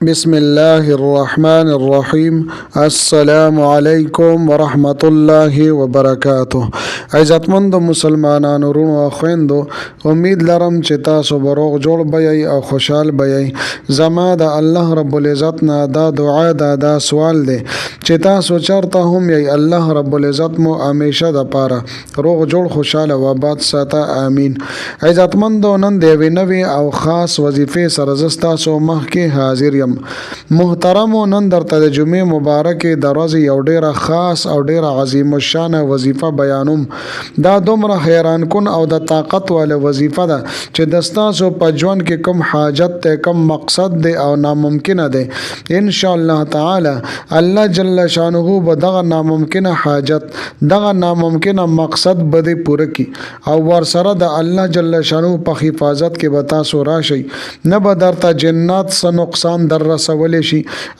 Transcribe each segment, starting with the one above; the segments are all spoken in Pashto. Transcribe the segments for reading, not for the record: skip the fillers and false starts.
بسم الله الرحمن الرحیم. السلام علیکم ورحمت الله وبرکاته. عزتمند مسلمانانو، وروڼو او خویندو، امید لرم چې تاسو به روغ جوړ به یئ او خوشحال به یئ. زما د الله رب العزت نه دا دعا ده، دا سوال دی چې تاسو چرته هم یئ، الله رب العزت مو همیشه د پاره روغ جوړ، خوشحال او آباد ساته، آمین. عزتمندو، نن د یوې نوې او خاص وظیفې سره زه ستاسو مخکې حاضر یم. محترمو، نن درته د جمعې مبارکې د ورځې یو ډیره خاص او ډیره عظیم الشانه وظیفه بیانوم. دا دومره حیران کن او د طاقت واله وظیفه ده چې د ستاسو په ژوند کې کوم حاجت دی، کوم مقصد دی او ناممکنه دی، ان شاء الله تعالی الله جل شانه به دغه ناممکنه حاجت، دغه ناممکنه مقصد به دې پوره کړي او ورسره د الله جل شانه په حفاظت کې به تاسو راشئ. نه به درته جنات څه نقصان در رسولی شي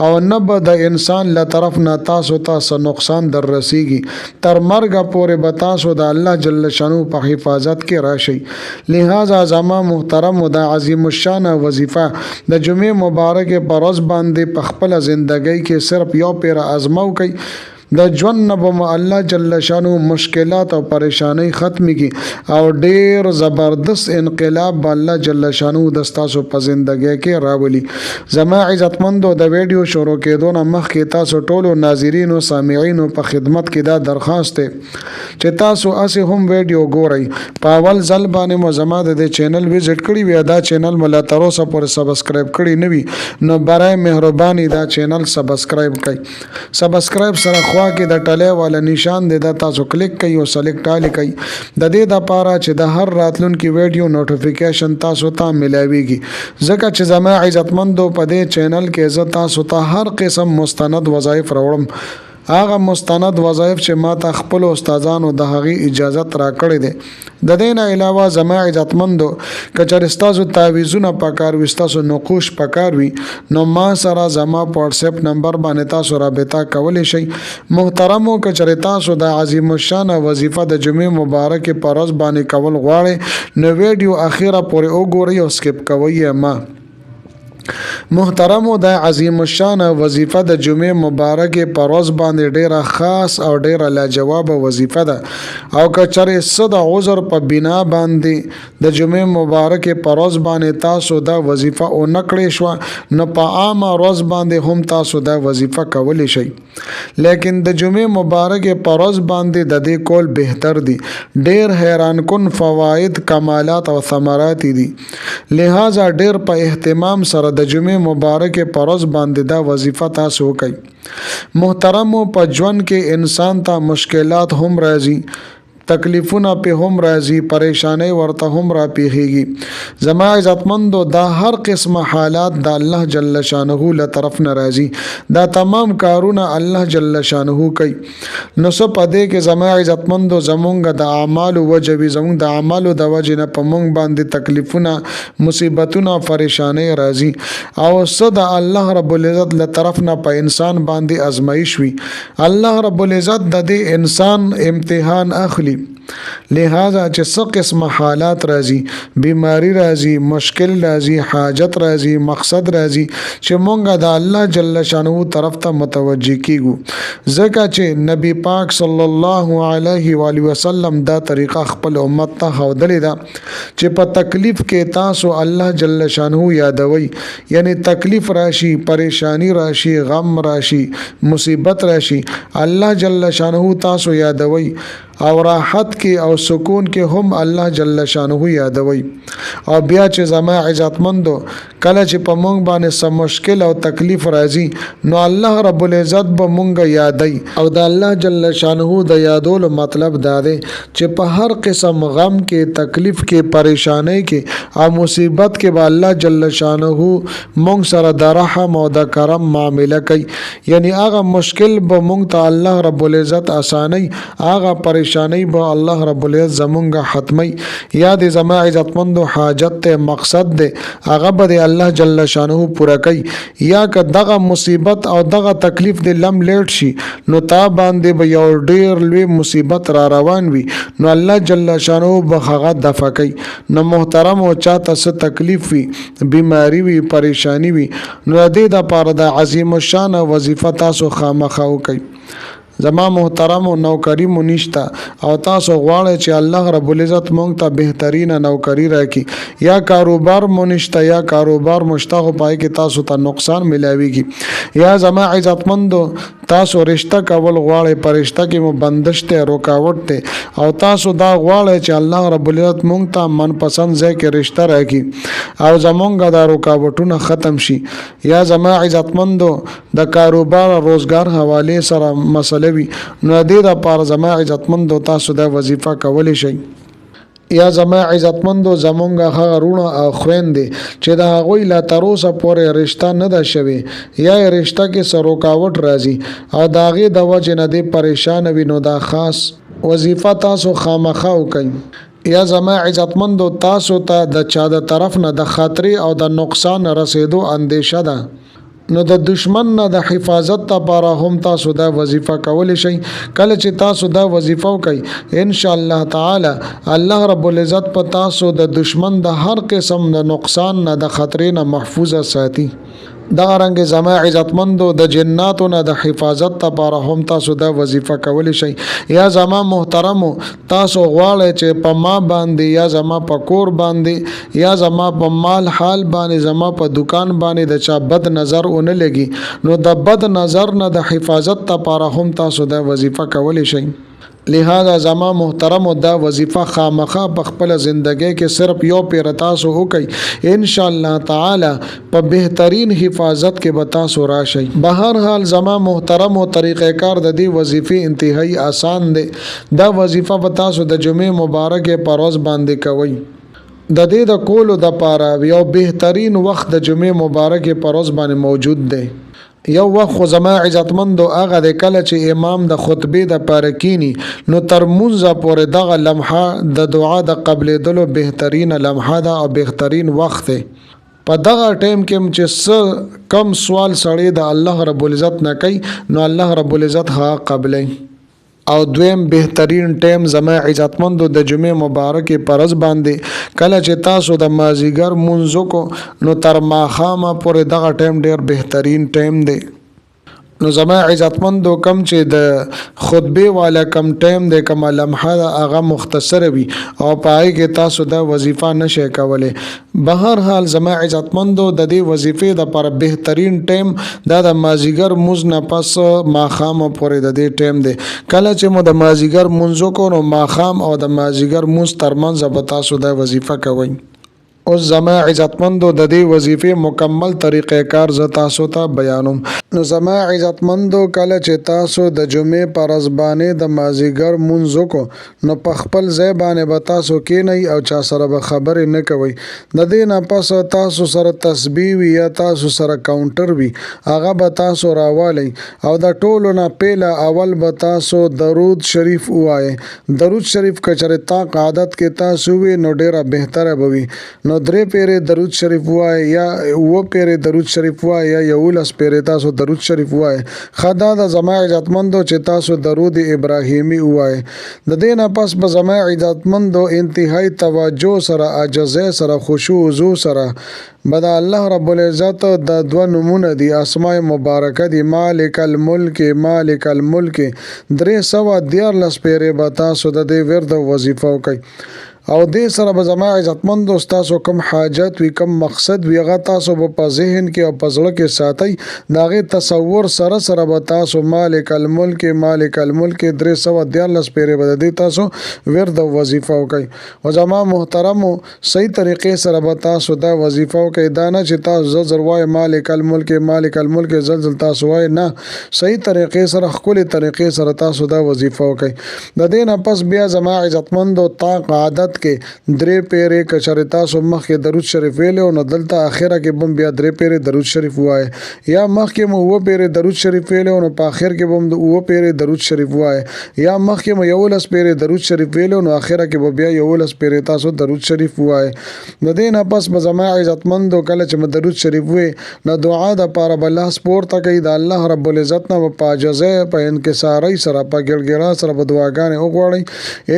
او نه به د انسان له طرف نه تاسو ته څه نقصان در رسیږي. تر مرګه پورې به تاسو د الله جل شانه په حفاظت کې راشئ. لہذا زما محترم، دا عظیم الشان وظیفه د جمعې مبارکې په ورځ باندې په خپله زندګۍ کې صرف یو پیر ازمو کوي، د ژوند نه به مو الله جل شانه مشکلات او پریشانۍ ختمې کړي او ډیر زبردست انقلاب به الله جل شانه د ستاسو په زندګۍ کې راولي. زما عزتمندو، د ویډیو شروع کېدو نه مخکې تاسو ټولو ناظرینو سامعینو په خدمت کې دا درخواست دی چې تاسو هسې هم ویډیو ګورئ، په اول ځل باندې مو زما د دې چینل وزټ کړی وي، دا چینل مو لا تر اوسه پورې سبسکرایب کړی نه وي، نو برای مهرباني دا چینل سبسکرایب کړئ. سبسکرایب سره خوا کې د ټلې والا نشان دی، دا تاسو کلیک کړئ او سلیکټ آل کړئ، د دې دپاره چې د هر راتلونکي ویډیو نوټیفیکیشن تاسو ته ملاویږي. ځکه چې زما عزتمندو، په دې چینل کې زه تاسو ته هر قسم مستند وظایف راوړم، هغه مستند وظایف چې ما ته خپل استادانو د هغې اجازت راکړې دی. د دې نه علاوه زما عزتمندو، که چېرې ستاسو تعویذونه پکار وي، ستاسو نقوش پکار وي، نو ما سره زما په واټساپ نمبر باندې تاسو رابطه کولی شئ. محترمو، که چېرې تاسو د عظیم الشان وظیفه د جمعې مبارکې په ورځ باندې کول غواړئ، نو ویډیو اخیره پورې وګورئ او سکیپ کوئ یې مه. محترمو، د عظیم الشان وظیفه د جمعې مبارکې په ورځ باندې ډیره خاص او ډیره لاجوابه وظیفه ده او که چېرې څه د عذر په بنا باندې د جمعې مبارکې په ورځ باندې تاسو دا وظیفه ونه کړې شوه، نو په عامه ورځ باندې هم تاسو دا وظیفه کولی شئ، لیکن د جمعې مبارکې په ورځ باندې د دې کول بهتر دي. ډیر حیران کن فواید، کمالات او ثمرات دي. لہذا ډیر په اهتمام سره د جمعې مبارکې په ورځ باندې دا وظیفه تاسو وکړئ. محترمو، په ژوند کې انسان ته مشکلات هم راځي، تکلیفونه په هم راځي، پریشانۍ ورته هم را پیښیږي. زما عزتمندو، دا هر قسمه حالات د الله جل شانه له طرف نه راځي، دا تمام کارونه الله جل شانه کوي. نو څه په دې کې زما عزتمندو زمونږ د اعمالو وجه وي، زمونږ د اعمالو د وجې نه په مونږ باندې تکلیفونه، مصیبتونه، پریشانۍ راځي او څه د الله رب العزت له طرف نه په انسان باندې ازمایش وي. الله رب العزت د دې انسان امتحان اخلي. لہذا چې څه قسمه حالات راځي، بیماری راځي، مشکل راځي، حاجت راځي، مقصد راځي، چې مونږ د الله جل شانه طرف ته متوجه کیږو. ځکه چې نبی پاک صلی الله علیه و آله وسلم دا طریقه خپل امت ته ښودلې ده چې په تکلیف کې تاسو الله جل شانه یادوئ. یعنی تکلیف راشي، پریشانی راشي، غم راشي، مصیبت راشي، الله جل شانه تاسو یادوئ او راحت کې او سکون کې هم الله جل شانه یادوي. او بیا چې زما عزتمندو، کله چې په مونږ باندې څه مشکل او تکلیف راځي، نو الله رب العزت به مونږ یادوي. او د الله جل شانه د یادولو مطلب دا دی چې په هر قسم غم کې، تکلیف کې، پریشانۍ کې او مصیبت کې به الله جل شانه مونږ سره د رحم او د کرم معامله کوي. یعنی هغه مشکل به مونږ ته الله رب العزت اساني، هغه پریشانی به الله رب العزت زمونږ ختمي. یا د زما عزتمندو حاجت ته مقصد دی هغه به د الله جل شانه پوره کوي. یا که دغه مصیبت او دغه تکلیف د لم لیټ شي نو تا باندې به یو ډیر لوی مصیبت را روان وي، نو الله جل شانه به هغه دفع کوي. نو محترم او چاته څه تکلیف وي، بیماری وي، پریشانی وي، نو د دې دپاره د عظیم الشان وظیفه تاسو خامخا وکئ. زما محترم نوکری مو نشته او تاسو غواړئ چې الله رب العزت مونږ ته بهترینه نوکری راکړي، یا کاروبار مو نشته یا کاروبار مو شته خو پای کې تاسو ته نقصان ملاویږي، یا زما عزتمندو تاسو رشته کول غواړئ، په رشته کې مو بندش دی، رکاوټ دی، او تاسو دا غواړئ چې الله رب العزت مونږ ته من پسند ځای کې رشته راکړي او زمونږ دا رکاوټونه ختم شي، یا زما عزتمندو د کاروبار روزګار حوالې سره مسله وي، نو د دې دپاره زما عزتمندو تاسو دا وظیفه کولی شئ. یا زما عزتمندو زمونږ هغه وروڼه او خویندې چې د هغوی لا تر اوسه پورې رشته نه ده شوې یا یې رشته کې څه رکاوټ راځي او د هغې د وجې نه دې پریشانه وي، نو دا خاص وظیفه تاسو خامخا وکئ. یا زما عزتمندو تاسو ته د چا د طرف نه د خطرې او د نقصان رسېدو اندیشه ده، نو د دشمن نه د حفاظت لپاره هم تاسو دا وظیفه کولی شئ. کله چې تاسو دا وظیفه وکئ ان شاء الله تعالی الله رب العزت په تاسو د دشمن د هر قسم د نقصان نه د خطرې نه محفوظه ساتي. دغه رنګ زما عزتمندو د جناتو نه د حفاظت لپاره هم تاسو دا وظیفه کولی شئ. یا زما محترمو تاسو غواړئ چې په ما باندې یا زما په کور باندې یا زما په مال حال باندې زما په دکان باندې د چا بد نظر ونه لګي، نو د بد نظر نه د حفاظت لپاره هم تاسو دا وظیفه کولی شئ. لہذا زما محترم دا وظیفه خامخا په خپله زندګۍ کې صرف یو پیر تاسو وکئ، ان شاء الله تعالی په بهترین حفاظت کې به تاسو راشئ. بهر حال زما محترم طریقه کار د دې وظیفې انتهایی آسان دی. دا وظیفه به تاسو د جمعې مبارکې په ورځ باندې کوئ. د دې د کولو دپاره یو بهترین وخت د جمعې مبارکې په ورځ باندې موجود دی. یو وخت خو زما عزتمندو هغه دی کله چې امام د خطبې دپاره کینی، نو تر مونځه پورې دغه لمحه د دعا د قبلېدلو بهترینه لمحه ده او بهترین وخت دی. په دغه ټایم کې هم چې څه کم سوال سړی د الله رب العزت نه کوي، نو الله رب العزت هغه قبلوي. او دویم بهترین ټایم زما عزتمندو د جمعې مبارکې په ورځ باندې کله چې تاسو د مازیګر مونځ وکړو، نو تر ماښامه پورې دغه ټایم ډېر بهترین ټایم دی. نو زما عزتمندو کم چې د خطبې والا کم ټایم دی، کومه لمحه ده، هغه مختصره وي او په هغې کې تاسو دا وظیفه نه شئ کولی. بهر حال زما عزتمندو د دې وظیفې دپاره بهترین ټایم دا د مازیګر مونځ نه پس ماښامه پورې د دې ټایم دی. کله چې مو د مازیګر مونځ وکړو، نو ماښام او د مازیګر مونځ ترمنځ به تاسو دا وظیفه کوئ. اوس زما عزتمندو د دې وظیفې مکمل طریقه کار زه تاسو ته بیانوم. نو زما عزتمندو کله چې تاسو د جمعې په ورځ باندې د مازیګر مونځ وکړو، نو په خپل ځای باندې به تاسو کینئ او چا سره به خبرې نه کوئ. د دې نه پس تاسو سره تسبیح وي یا تاسو سره کاونټر وي، هغه به تاسو راوالئ او د ټولو نه پهله اول به تاسو درود شریف ووایئ. درود شریف که چېرې طاق عادت کې تاسو وي نو ډېره بهتره به وي. نو 3 پیرې درود شریف ووایئ یا 7 پیرې درود شریف ووایئ یا 11 پیرې تاسو درود شریف ووایئ. ښه دا ده زما عزتمندو چې تاسو درود ابراهیمي ووایئ. د دې نه پس به زما عزتمندو انتهایی توجه سره، عاجزۍ سره، خشوع وضوع سره به د الله رب العزت د 2 نومونه دي، اسماء مبارکه دي، مالک الملک مالک الملک، 313 پیرې به تاسو د دې ورد او وظیفه وکئ. او دې سره به زما عزتمندو ستاسو کوم حاجت وي، کوم مقصد وي، هغه تاسو به په ذهن کې او په زړه کې ساتئ. د هغې تصور سره سره به تاسو مالک الملک مالک الملک 313 پیرې به د دې تاسو ورد او وظیفه وکئ. او زما محترمو صحیح طریقې سره به تاسو دا وظیفه وکئ. دا نه چې تاسو زر زر وایئ مالک الملک مالک الملک زر زر تاسو وایئ، نه، صحیح طریقې سره ښکلې طریقې سره تاسو دا وظیفه وکئ. د دې نه پس بیا زما عزتمندو طاق عادت حالت کې درې پیرې که چېرې تاسو مخکې درود شریف ویلی نو دلته اخره کې به بیا درې پیرې درود شریف وایې، یا مخکې مو اووه پیرې درود شریف ویلی نو په اخر کې به هم د اووه پیرې درود شریف وایې، یا مخکې مو 11 پیرې درود شریف ویلی نو اخره کې به بیا 11 پیرې تاسو درود شریف وایې. د دې نه پس به زما عزتمندو کله چې مو درود شریف وې نو دعا د پاره به لاس پورته کوي، د الله رب العزت نه به په عاجزۍ، په انکسارۍ سره، په ګړګړا سره به دعاګانې وغواړئ.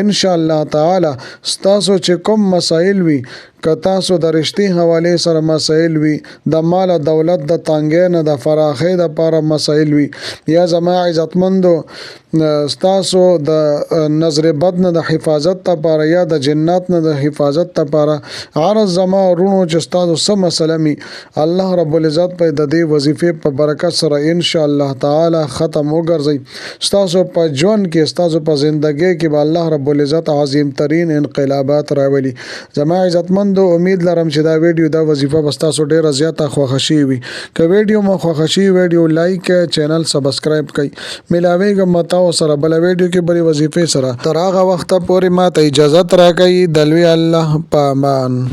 ان شاء الله تعالی ستاسو چې کوم مسایل وي، که تاسو د رشتې حوالې سره مسایل وي، د مال او دولت د تنګۍ نه د فراخۍ د پاره مسایل وي، یا زما عزتمندو ستاسو د نظر بد نه د حفاظت لپاره، یا د جنات نه د حفاظت لپاره، عرض زما وروڼو چې ستاسو څه مسله مي الله رب العزت په د دې وظیفې په برکت سره ان شاء الله تعالی ختم وګرځي. ستاسو په ژوند کې، ستاسو په زندګۍ کې به الله رب العزت عظیم ترین انقلابات راولي. زما عزتمندو امید لرم چې دا ویډیو، دا وظیفه به ستاسو ډیره زیاته خوښه شي وي. که ویډیو مو خوښه شي ویډیو لایک کړئ، چینل سبسکرایب کړئ. ملاویږم تاسو سره بل ویډیو کې بلې وظیفې سره. تر هغه وخته پورې ما ته اجازت راکړئ. د لوی الله په امان.